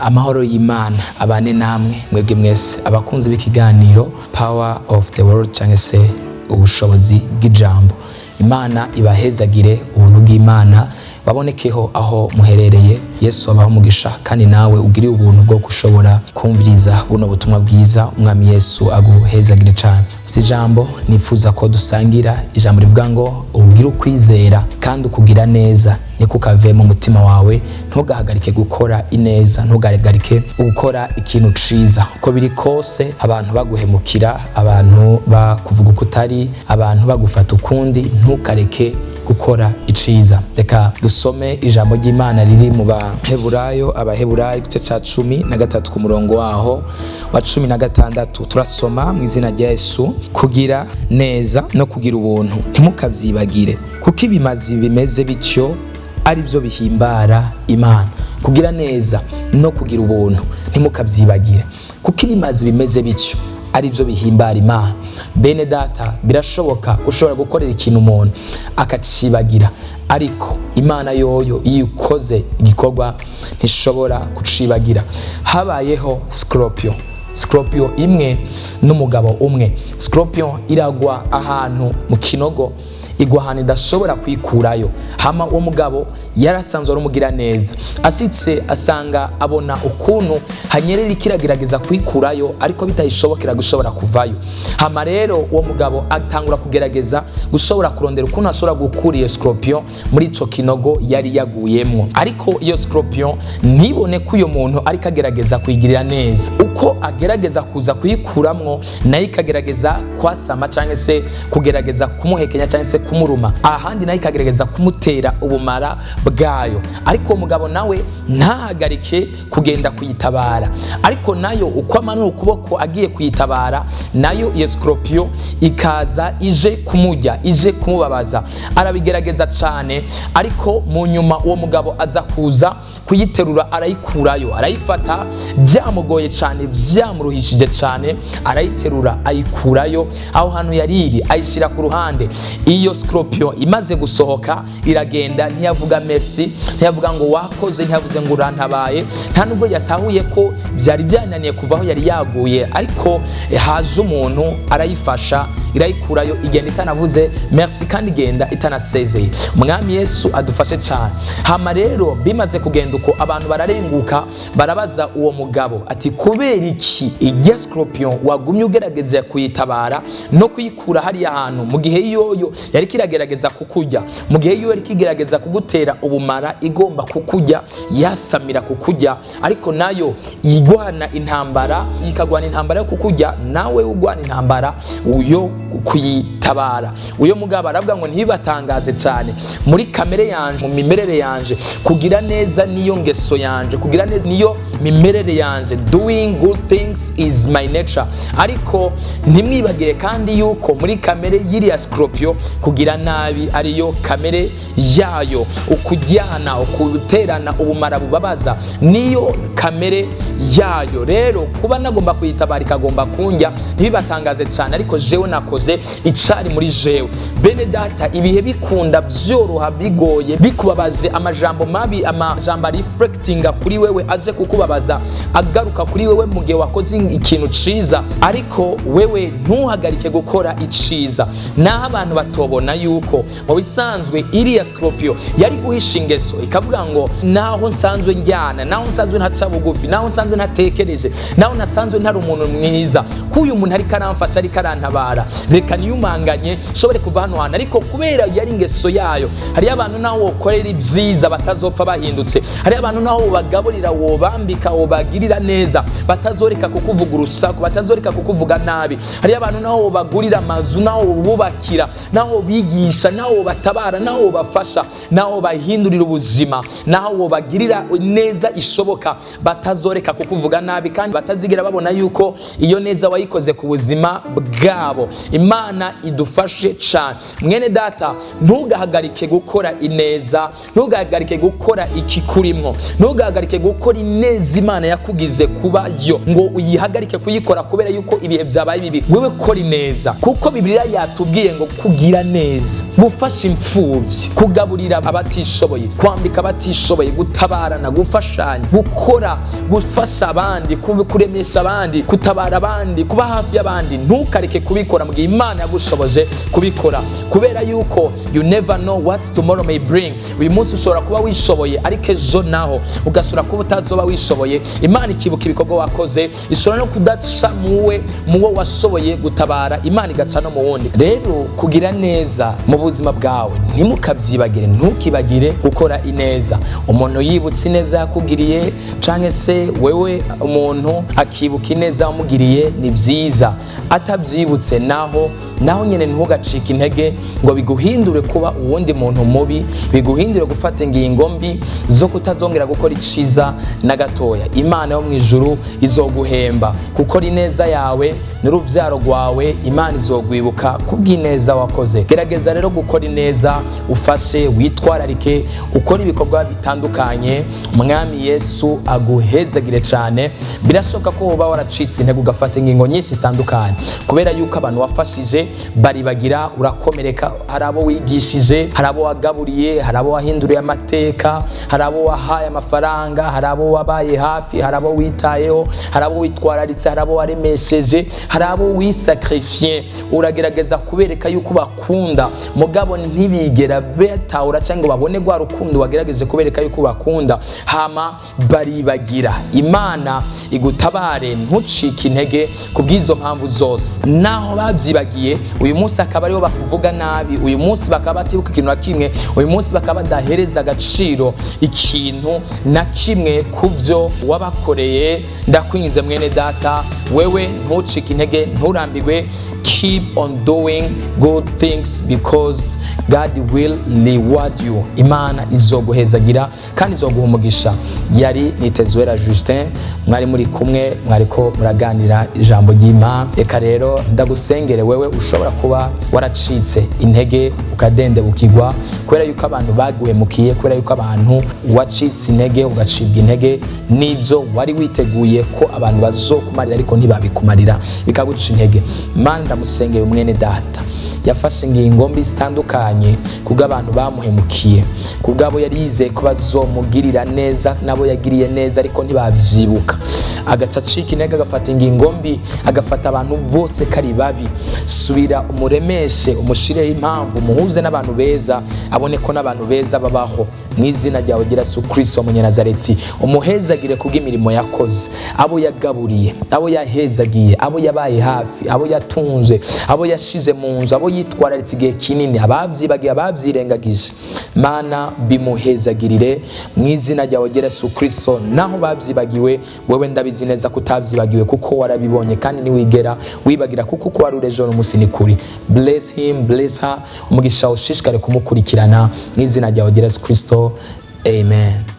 Amahoro y'Imana abane namwe mwebwe mwese abakunzi b'ikiganiro Power of the World, cyangwa se ubushobozi bw'ijambo. Imana ibahezagire, ubuntu bw'Imana babonekeho aho muherereye. Yesu abaho umugisha, kandi nawe ugire ubuntu bwo gushobora kumviriza buno butumwa bwiza. Umwami Yesu aguhezagire cyane. Si ijambo nifuza ko dusangira, ijambo rivuga ngo ugire ukwizera kandi ukugira neza ntikukave mu mutima wawe. Ntugahagarike gukora ineza, ntugahagarike gukora ikintu ciza. Uko biri kose, abantu baguhemukira, abantu bakuvuga uko utari, abantu bagufata ukundi, ntukareke gukora iciza. Reka dusome ijambo ry'Imana riri mu Baheburayo, Abaheburayo igice ca 13 ku murongo waho wa 16. Turasoma mu izina rya Yesu: "Kugira neza no kugira ubuntu ntimukabyibagire, kuko ibimazi bimeze bityo ari byo bihimbara Imana." Kugira neza no kugira ubuntu ntimukabyibagire, kuko ibimazi bimeze bityo ari byo bihimbara Imana. Bene data, birashoboka ushobora gukorera ikintu umuntu akacibagira, ariko Imana yoyo iyo ukoze igikorwa ntishobora kucibagira. Habayeho scorpion, scorpion imwe n'umugabo umwe. Scorpion iragwa ahantu mu kinogo, igwa ahantu idashobora kwikurayo. Hama uwo mugabo yarasanzwe ari umugira neza. Ashitse asanga abona ukuntu hanyerera ikiragerageza kwikurayo, ariko bitayishobokera gushobora kuvayo. Hama rero uwo mugabo atangura kugerageza gushobora kurondera ukuntu ashobora gukura iyo scorpion muri ico kinogo yari yaguyemwo. Ariko iyo scorpion ntibone ko uyo muntu ariko agerageza kuyigirira neza. Uko agerageza kuza kuyikuramwo, nayo ikagerageza kwasama cyangwa se kugerageza kumuhekenya cyangwa se kumuruma, ahandi nayo ikagerageza kumutera ubumara bwayo. Ariko uwo mugabo nawe ntahagarike kugenda kuyitabara. Ariko nayo uko amanura ukuboko agiye kuyitabara, nayo iyo scorpion ikaza ije kumurya, ije kumubabaza. Arabigerageza cyane, ariko mu nyuma uwo mugabo aza kuza kuyiterura, arayikurayo, arayifata. Byamugoye cyane, byamuruhishije cyane, arayiterura, ayikurayo aho hantu yari iri, ayishyira ku ruhande. Iyo scorpion imaze gusohoka iragenda, ntiyavuga merci, ntiyavuga ngo wakoze, ntiyavuze ngo urantabaye. Nta nubwo yatahuye ko byari byananiye kuva aho yari yaguye, ariko haje umuntu arayifasha, irayikurayo, igenda itanavuze merci kandi igenda itanasezeye. Umwami Yesu adufashe cyane. Hama rero bimaze kugenda uko, abantu bararenguka, barabaza uwo mugabo ati: "Kubera iki irya scorpion wagumye ugerageza kuyitabara no kuyikura hariya hantu, mu gihe yoyo yari kiragerageza kukurya, mu gihe yo yari kigerageza kugutera ubumara, igomba kukurya, yasamira kukurya, ariko nayo igwana intambara, ikagwana intambara yo kukurya, nawe ugwana intambara yo kuyitabara?" Uyo mugabo aravuga ngo: "Ntibibatangaze cyane. Muri kamere yanje, mu mimerere yanje, kugira neza niyo ngeso yanje, kugira neza niyo mimerere yanje. Doing good things is my nature. Ariko ntimwibagire kandi yuko muri kamere y'iriya scorpion kugira nabi ariyo kamere yayo. Ukujyana, ukuterana ubumara bubabaza niyo kamere yayo. Rero kuba nagomba kuyitabara ikagomba kunjya, ntibibatangaze cyane, ariko jewe nakoze icari muri jewe." Bene data, ibihe bikunda byoroha, bigoye, bikubabaje, amajambo mabi, amajambo reflectinga kuri wewe, aje kukubabaza, agaruka kuri wewe mu gihe wakoze ikintu ciza, ariko wewe ntuhagarike gukora iciza, naho abantu batobona yuko mu bisanzwe iriya scorpion yari guhisha ingeso, ikavuga ngo naho nsanzwe njyana, naho nsanzwe ntaca bugufi, naho nsanzwe ntatekereje, naho nasanzwe ntari umuntu mwiza, ko uyu muntu ariko aramfasha, ariko arantabara, reka niyumanganye nshobore kuva hano hantu. Ariko kubera yari ingeso yayo, hariyo abantu naho wokorera ibyiza batazopfa bahindutse. Hariyo abantu naho wobagaburira, wobambika, wobagirira neza, batazoreka kukuvuga urusaku, batazoreka kukuvuga nabi. Hariyo abantu naho wobagurira amazu, naho wobubakira, naho bigisha, naho wobatabara, naho wobafasha, naho bahindurira ubuzima, naho wobagirira neza ishoboka, batazoreka kukuvuga nabi, kandi batazigera babona yuko iyo neza wayikoze ku buzima bwabo. Imana idufashe cane. Mwene data, ntugahagarike gukora ineza, ntugahagarike gukora ikikurimwo, ntugahagarike gukora ineza Imana yakugize kuba yo, ngo uyihagarike kuyikora kubera yuko ibihe vyabaye bibi. Wewe kora ineza, kuko Bibiliya yatubwiye ngo kugira neza, gufasha imfuvyi, kugaburira abatishoboye, kwambika abatishoboye, gutabarana, gufashanya, gukora, gufasha abandi, kuremesha abandi, kutabara abandi, kuba hafi y'abandi, ntukareke kubikora mu gihe Imana yagushoboje kubikora, kubera yuko you never know what tomorrow may bring. Uyu munsi ushobora kuba wishoboye, ariko ejo naho ugashobora kuba utazoba wishoboye. Imana ikibuka ibikorwa wakoze. Ishobora no kudaca muwe muwo washoboye gutabara, Imana igaca no mu wundi. Rero kugira neza mu buzima bwawe ntimukabyibagire, ntukibagire gukora ineza. Umuntu yibutse ineza yakugiriye, canke se wewe umuntu akibuka ineza wamugiriye, ni byiza. Atabyibutse naho nyine, ntugacike intege ngo biguhindure kuba uwundi muntu mubi, biguhindure gufata ingingo mbi zo kutazongera gukora iciza na gatoya. Imana yo mu ijuru izoguhemba gukora ineza yawe n'uruvyaro rwawe. Imana izogwibuka kubw'ineza wakoze. Gerageza rero gukora ineza, ufashe, witwararike, ukore ibikorwa bitandukanye. Umwami Yesu aguhezagire cyane. Birashoboka ko woba waracitse intege, ugafata ingingo nyinshi zitandukanye kubera yuko abantu wafashije baribagira, urakomereka. Hari abo wigishije, hari abo wagaburiye, hari abo wahinduriye amateka, hari abo wahaye amafaranga, hari abo wabaye hafi, hari abo witayeho, hari abo witwararitse, hari abo waremesheje, hari abo wisacrifié, uragerageza kubereka yuko bakunda, mugabo ntibigera betahura cyangwa ngo babone rwa rukundo wagerageje kubereka yuko bakunda, hama baribagira. Imana igutabare, ntucike intege kubw'izo mpamvu zose. Naho babyibagiye uyu munsi, akaba aribo bakuvuga nabi uyu munsi, bakaba batibuka ikintu na kimwe uyu munsi, bakaba badahereza agaciro ikintu na kimwe ku byo wabakoreye, ndakwingize mwene data, wewe ntucike intege, nturambirwe. Keep on doing good things because God will reward you. Imana izoguhezagira kandi izoguha umugisha. Yari Nitezwera Justin, mwari muri kumwe, mwariko muraganira ijambo ry'Imana. Reka rero ndagusengere, wewe ushobora kuba waracitse intege, ukadendebukirwa kubera yuko abantu baguhemukiye, kubera yuko abantu wacitse intege, ugacibwa intege n'ibyo wari witeguye ko abantu bazokumarira ariko ntibabikumarira, bikaguca intege. Mana, ndamusengeye umwene data yafashe ingingo mbi zitandukanye kubw'abantu bamuhemukiye, kubw'abo yari yizeye ko bazomugirira neza, nabo yagiriye neza ariko ntibabyibuka, agaca acika intege, agafata ingingo mbi, agafata abantu bose ko ari babi. Subira umuremeshe, umushireho impamvu, umuhuze n'abantu beza, abone ko n'abantu beza babaho. Mu izina ryawe gira Yesu Kristo Munyanazareti, umuhezagire kubw'imirimo yakoze, abo yagaburiye, abo yahezagiye, abo yabaye hafi, abo yatunze, abo yashize mu nzu, abo yitwararitse igihe kinini, ababyibagiye, ababyirengagije. Mana, bimuhezagirire mu izina ryawe gira Yesu Kristo. Naho babyibagiwe, wewe ndabizi neza ko utabyibagiwe, kuko warabibonye kandi ntiwigera wibagira, kuko uko wari uri ejo n'umunsi ni kuri. Bless him, bless her. Umugisha ushishikare kumukurikirana mu izina ryawe gira Yesu Kristo, amen.